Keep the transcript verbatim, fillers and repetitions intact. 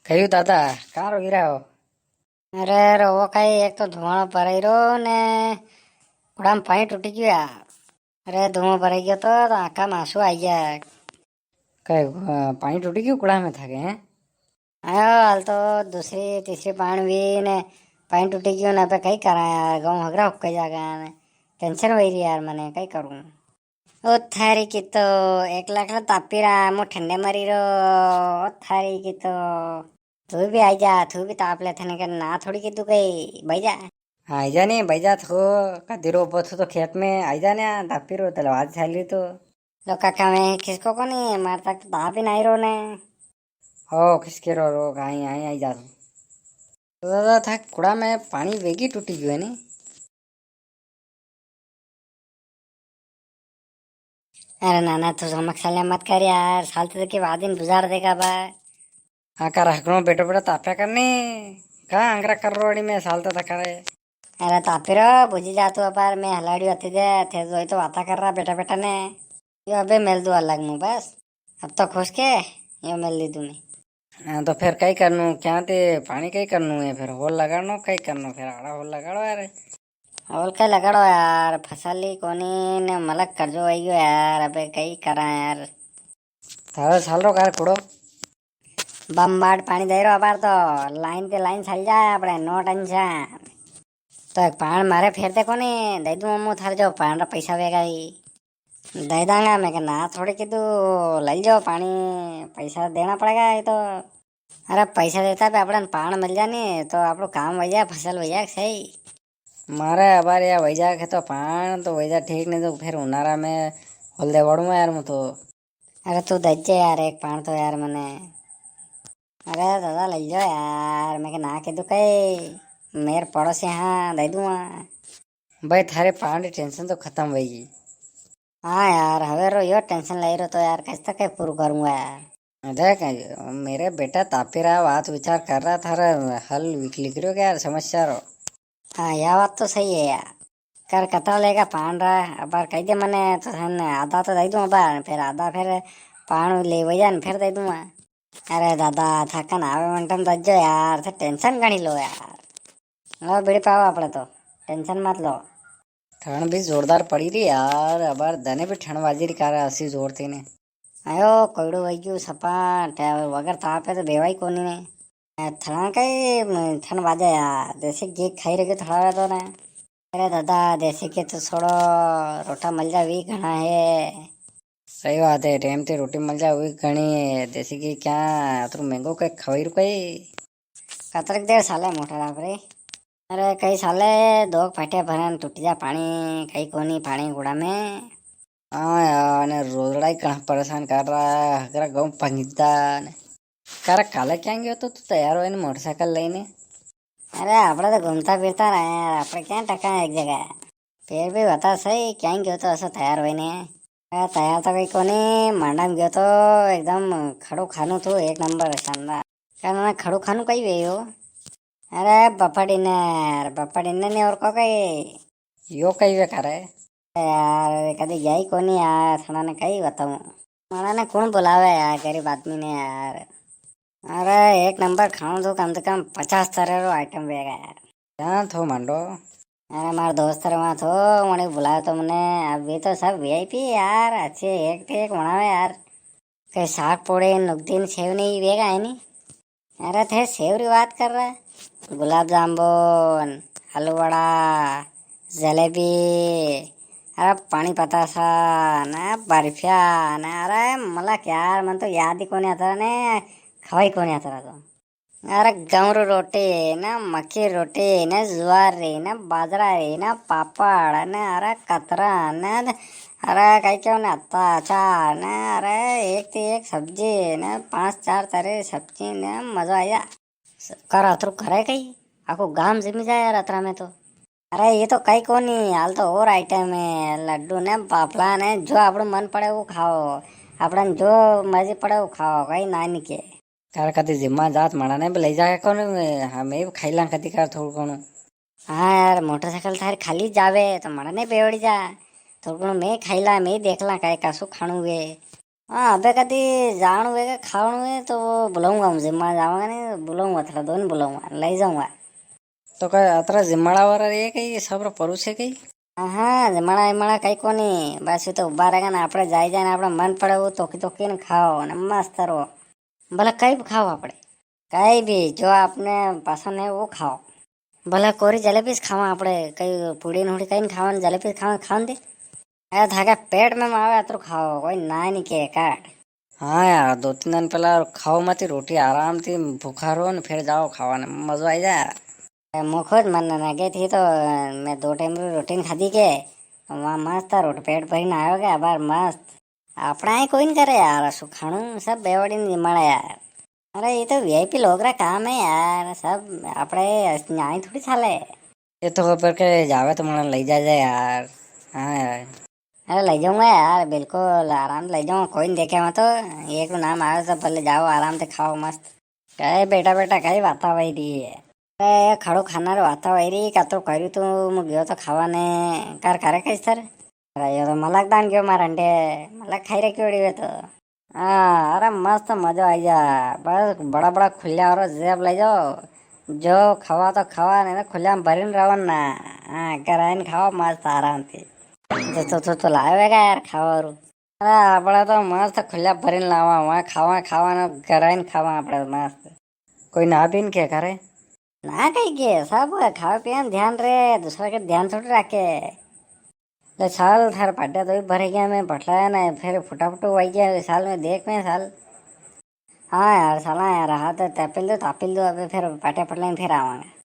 कहो दादा, कां रोई रया हो? अरे रोवो कई, एक तो धुआं भराई रो ने कुड़ा में पाणी टूटी गयो यार। अरे धुआं भराई गयो तो, तो आंखा में आंसू आई गया। कई, अ, पाणी टूटी गयो कुड़ा में थाके, हैं? आयो, हाल तो दूसरी, तीसरी पाण भी ने पाणी टूटी गयो ना, पे कई करा यार, गऊं हगरा हुक्का जागा ने। टेंशन वई री यार मने, कई करूं? ओ थारी की तो, एकला एकला तापी रा, मु ठंडे मरी रो। ओ थारी की तो, तू भी आई जा, तू भी ताप ले, थने के ना थोड़ी कीधु कई, भाई जा। आई जा नी, भाई जा, थो कदी रो उबो थो तो खेत में, आई जा ने, तापी रो, तलवार चाली तो। लो काका, मैं खिसको कोनी, मार तक तो ताप ही नी रो ने। ओ, खिसके रो, रो, आई, आई, आई जा तू। तो दादा, था कुड़ा में पाणी वेगी टूटी गयो है नी? अरे नाना, तू समक साल्या मत कर यार, सालते तो के बाद दिन बुझाड़ देगा बा। आका रखनो बेटो बेटा ताप्या करने, का आंगरा कर रोड़ी में सालते तो करे। अरे तापी रो, बुझी जा तू अबार, मैं हलाड़ी होती दे, थे दोई तो वाता कर रहा बेटा बेटा ने। यो अबे मेल दू अलग मु बस, अब तो खुश के, यो मेल दी तूने। हाँ, तो फिर कई करनू, क्या ते पाणी कई करनू है, फिर होल लगाणो, कई करनू, फिर आड़ा होल लगाड़ो यार। होल कई लगाड़ो यार, फसल ही कोनी ने मलक कर्जो वई गयो यार, अबे कई करा यार। थारो साल रो कार कुड़ो। बम्बाट पाणी दे रो अबार तो, लाइन ते लाइन साल जाए आपणे, no tension। तो एक पाण मारे फेर दे कोनी, दे दूं अम्मू थारे जो पाण रा पैसा वेगा ही। दे दांगा, मैं के ना थोड़ी कीधु, ले जाओ पाणी, पैसा देना पड़ेगा ये तो। अरे पैसा देता पे आपणे पाण मिल जा नी, तो आपणो काम वई जा, फसल वई जा सही। मारे अबार या वई जा के तो पाण तो वई जा ठीक, नी तो फिर उनारा में होल देवाड़ूंगा यार मैं तो। अरे तू दे जे यार एक पाण तो यार मने। अरे दादा ले लो यार, मैं के ना कीधु कई, मेरे पड़ोसी हाँ दे दूंगा। भाई थारे पाण री tension तो खत्म वई गी। हाँ यार, हवे रो यो tension ले रो तो यार, कैसे तक पूरू करूंगा यार। देख, मेरे बेटा तापी रहा, बात विचार कर रहा, थारा हल निकली रियो के यार समस्या रो। हाँ, या बात तो सही है यार। कर कतरा लेगा पाण रा, अबार कही दे मने, तो थने आधा तो दे दूं अबार, फिर आधा फिर पाण ले वई जा ने फिर दे दूंगा। अरे दादा, थाकन आवे मंटन दज्जो यार, थे tension घणी लो यार। लो बीड़ी पाओ आपणे तो, tension मत लो। ठंड भी जोरदार पड़ी री यार, अबार दने भी ठंड वाजी री कार असी जोर थी ने। आयो, कोयड़ो वई गयो सपाट, वगर तापे तो बेवाई कोनी ने। ए, थड़ा कई, म, ठंड वाजे यार, देसी घी खाई रखे थड़ा तो ने। अरे दादा, देसी घी तो छोड़ो, रोटा मल जा वी घणा है। सही बात है, टेम ते रोटी मल जा वी घणी है। देसी घी क्या अतरो महंगो कई खवाई रुको है? कतरक देर साले मोटर आप रे। अरे कई साले दो फाटिया भरन टूटी जा पाणी, कई कोनी पाणी गुड़ा में। हाँ यार, ने रोजड़ा ही घणा परेशान कर रहा है, हगरा गऊं पंगीदा ने। कर काले क्या गयो तो तू तैयार होई ने मोटरसाइकिल लेने? अरे, आपणे तो घूमता फिरता रहा यार, आपणे क्या टका है एक जगह। फिर भी बता सही, क्या गयो तो ऐसा तैयार होई ने? अरे, तैयार तो कई कोनी, मांडा में गयो तो एकदम खड़ू खानू थू, एक नंबर शानदार। क्या ना खड़ू खानू कई वे यो? अरे, बफड़ डिनर, बफड़ डिनर ने और को कई? यो कई वे करे? यार, कदी गया ही कोनी यार, सणा ने कई बताऊं। मारा ने कुण बुलावे यार, गरीब आदमी ने यार। अरे, एक नंबर खाणो तो कम से कम पचास तरह रो item वेगा यार। क्या थो मांडो? अरे, मारा दोस्त रे वहाँ थो, उन्हें बुलायो तो मने, अब वे तो सब V I P है यार, अच्छे एक ते एक बनावे यार। कई साग पोड़े, नुकती ने सेव ने ई वेगा है नी। अरे थे सेव री बात कर रहा है? गुलाब जामुन, आलू वड़ा, जलेबी, अरे पाणी पतासा, ने बर्फिया, ने अरे मलक यार, मने तो याद ही कोनी आता ने, खवाई कोनी आता तो। अरे गंव रो रोटी, ने मक्की री रोटी, ने ज्वार री, ने बाजरा री, ने पापड़, ने अरे कतरा, ने अरे, कई क्यों ने अत्ता अचार ने, अरे, एक ते एक सब्जी ने, पांच चार तरह री सब्जी ने, मजो आई जा। कर अतरू करे कई, आखो गाम जिमी जाए यार अतरा में तो। अरे, ये तो कई कोनी, हाल तो और item है, लड्डू ने, बाफला ने, जो आपणो मन पड़े वो खाओ, आपणा जो मर्जी पड़े वो खाओ, कई ना नी के। कर कदी जिम्मा जात माड़ा ने भी ले जाके कोनी, हमें भी खाई लां कदी कर थोड़ू घणू। हाँ यार, मोटरसाइकिल थारी खाली जावे तो माड़ा ने बेवड़ी जा, थोड़ू घणू मैं खाई ला, मैं देख ला काई कसु खाणू वे। हाँ, अबे कदी जाणू है, खावणू है, तो वो बुलाऊंगा, हम जिम्मा जावांगा ने, बुलाऊंगा, थोड़ा दो ने बुलाऊंगा, ले जाऊंगा। तो का अतरा जिम्माड़ा वाला रे कई, सब रो परुस है कई? हाँ, हाँ, जिम्माड़ा विम्माड़ा कई कोनी, बस ये तो उबा रहेगा ना, आपणे जाई जाए ना, आपणे मन पड़े वो तोकी तोकी ने खाओ, ने मस्त रो। भला कई भी खाओ आपणे, कई भी जो आपने पसंद है वो खाओ। भला कोरी जलेबी से खावा आपणे, कई पूड़ी नूड़ी कई नी खावा, जलेबी से खावा, खावा दे। अरे थाके पेट में आवे अतरू खाओ, कोई ना नी के काट। हाँ यार, दो तीन दिन पहला खाओ मती रोटी, आराम थी भूखा रो ने फिर जाओ खावा ने, मजो आई जाए। ए, मु खुद मन ना गई थी तो मैं दो टाइम री रोटी नी खादी के, वहाँ मस्त था रोटी, पेट भरी ने आयो के अबार मस्त। आपणा ही कोई नी करे यार, असु खाणू सब बेवड़ी ने जिमाड़ा यार। अरे ये तो वीआईपी लोग रा काम है यार, सब आपणे न्याय थोड़ी चाले। ये तो ऊपर के जावे तो मने ले जा, जा यार। हाँ यार। अरे ले जाऊंगा यार, बिल्कुल आराम ले जाऊंगा, कोई नी देखे वहाँ तो। एक नाम आवे तो भले जाओ आराम से खाओ मस्त। कई बेटा, बेटा कई वाता वही री है। अरे खड़ो खाना रे वाता वही री, का तो करी तू, मु गयो तो खावा ने, कर करे कैसर। अरे यो तो मलक दान गयो मार अंडे, मलक खाई रखी उड़ी वे तो। हाँ, अरे मस्त मजो आई जा। बस बड़ा बड़ा खुल्या और जेब ले जाओ, जो खावा तो खावा, नी तो खुल्या में भरीन रहो ना। हाँ, घर आइन खाओ मस्त आराम थी। तो, तो, तो, तो लावेगा यार खावा रू। अरे आपड़ा तो मस्त खुल्या भरीन लावा, वहाँ खावा, खावा ना घर आइन खावा आपड़ा मस्त। कोई ना भी नी के करे। ना कई के, सब खावा पीवा में ध्यान रे, दूसरा के ध्यान थोड़ी राखे। ले साल थार पाटिया तो भी भर गया, मैं बटलाया ना, फिर फुटाफुटू वही गया साल में, देख मैं साल। हाँ यार, साला यार, हाथ तापिल दो, तापिल दो, अबे फिर पाटिया पटला में फिर आवांगे।